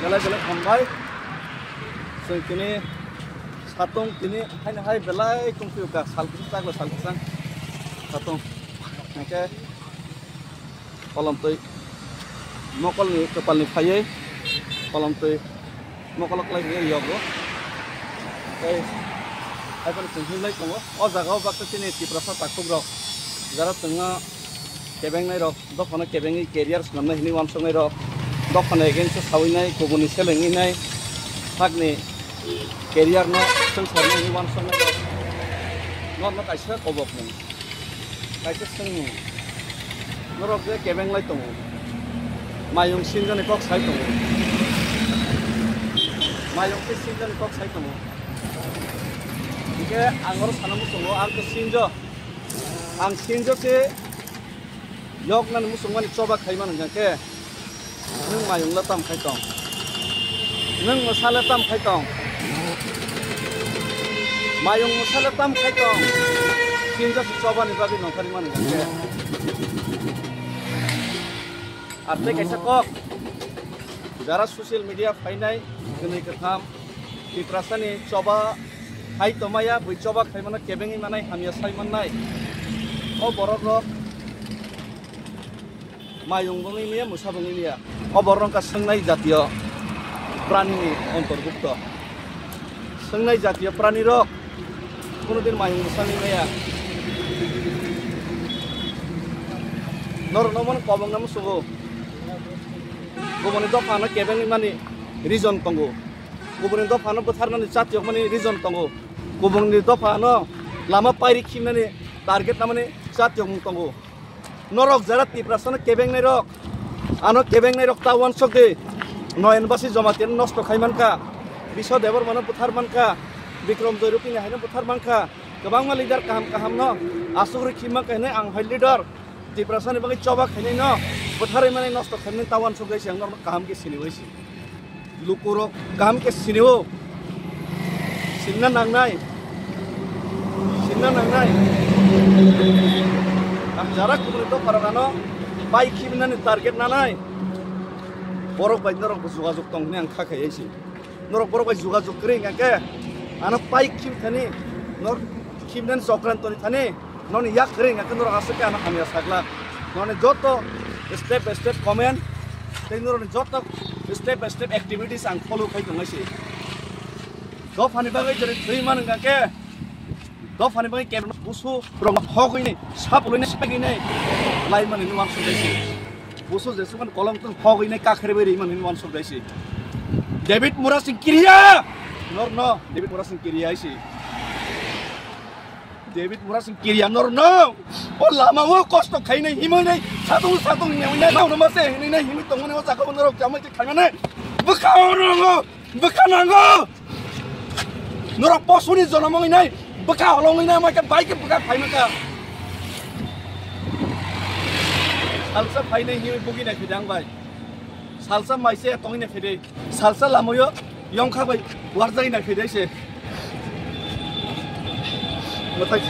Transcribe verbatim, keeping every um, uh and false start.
Belai belai hambai. Chwng tini satung tini haino hai belai tongphio ka sal kwchwng chakla sal kwchwng satung. Hwnkhe kolomtwi mokolni kwpalni phaiwi kolomtwi mokolo kwlai hwnwi yogo. Tei haiphano chwng hinlai tongo. O jagao baksa chini Tiprasa takhukrok jara chwngno kebengnai rok, dophano kebengwi career swnamnai hwnwi uansuknai rok, dophano against o sawi nai, kubuni selengwi nai, sakni career no swngsarnai hwnwi uansuknai rok, norokno kaisa kobokmung, kaisa swngmung, norok je kebenglai tongo, mayung sinjani kok sai tongo, mayung khe sinjani kok sai tongo, hwnkhe ang oro sana muchungo, ang khe sinjo, ang sinjo khe. Yoknani muchungmani choba khaimani hwnkhe, nwng mayung le tam khai tong? Nwng mwsa le tam khai tong? Mayung mwsa le tam khai tong? Sinjo se chobani bagwi nongkhormani hwnkhe. Ar tei kaisa kok, jara social media phainai, kwnwi kwtham, Tiprasani choba khai tongmaya, bui choba khaimano kebengwi manai, hamya sai mannai. O borok rok mayung bongwi maya, mwsa bongwi maya. O borok wngkha swngnai jatiyo pranini ontorbukto. Swngnai jatiyo pranirok kunudin mayung mwsangwi maya. Norokno omono kobongna muchungo. Kubuni dophano kebengwi mani reason tongo. Kubuni dophano bwtharnani chatiyokmani reason tongo. Kubuni dophano lama pairi khimnani target namani chatiyokmung tongo. Norok jara Tiprasano kebengnai rok, ano kebengnai rok ta uansuk di. Noyonbasi Jamatia no nosto khai mankha, Biswa Debbarmano bwthar mankha, Bikram Joy Rupini haino bwthar mankha, kwbangma leader kaham kaham no asuk rwi khim mankha hinwi ang hai leader Tiprasani bagwi choba khainai no bwtharwi mani nosto khaimani ta uansuk di se ang norok kaham khe sini bai se. Lukurok kaham khe sinio, sinna nangnai, sinna nangnai. Ang jara kubuni dopharok ano pai khibinani target nanai. Borok bai norok jogajog tong hwnwi ang kha khai si. Norok borok bai jogajog kwrwi hwnkha khe ano pai khib thani, nor khibinani chokran toni thani. Noni yak kwrwi hwnkha khe norok aswk khe ano hamya saglak. Noni joto step by step comment tei norokni joto step by step activities ang follow khai tongnai se. Dophani bagwi jori thwi man hwnkha khe dophani bagwi kebeng busu rok hogwi ni sapulwi ni sagwi ni lai mani nuang sundai se. Busu jesukhan kolom tong hogwi ni kakhre bai ri mani nuang sundai se. David Murasing kiriya. Norno David Murasing kiriya se. David Murasing kiriya norno. O lama o kosto khainai himoi nai satung satung nyawi nai nau nama se hinai nai himoi tongmani o jaga o norok jamai te khaimane. Bwkha o rongo, bwkha nango. Norok posuni jonom oi nai, bwkha holong oi nai, mai khe bai khe bwkha khaimaka. Salsa phainai himoi bugi nai phidang bai. Salsa maise tongwi nai phidai. Salsa lamoyo yongkha bai warjagwi nai phidai se. Mwtai,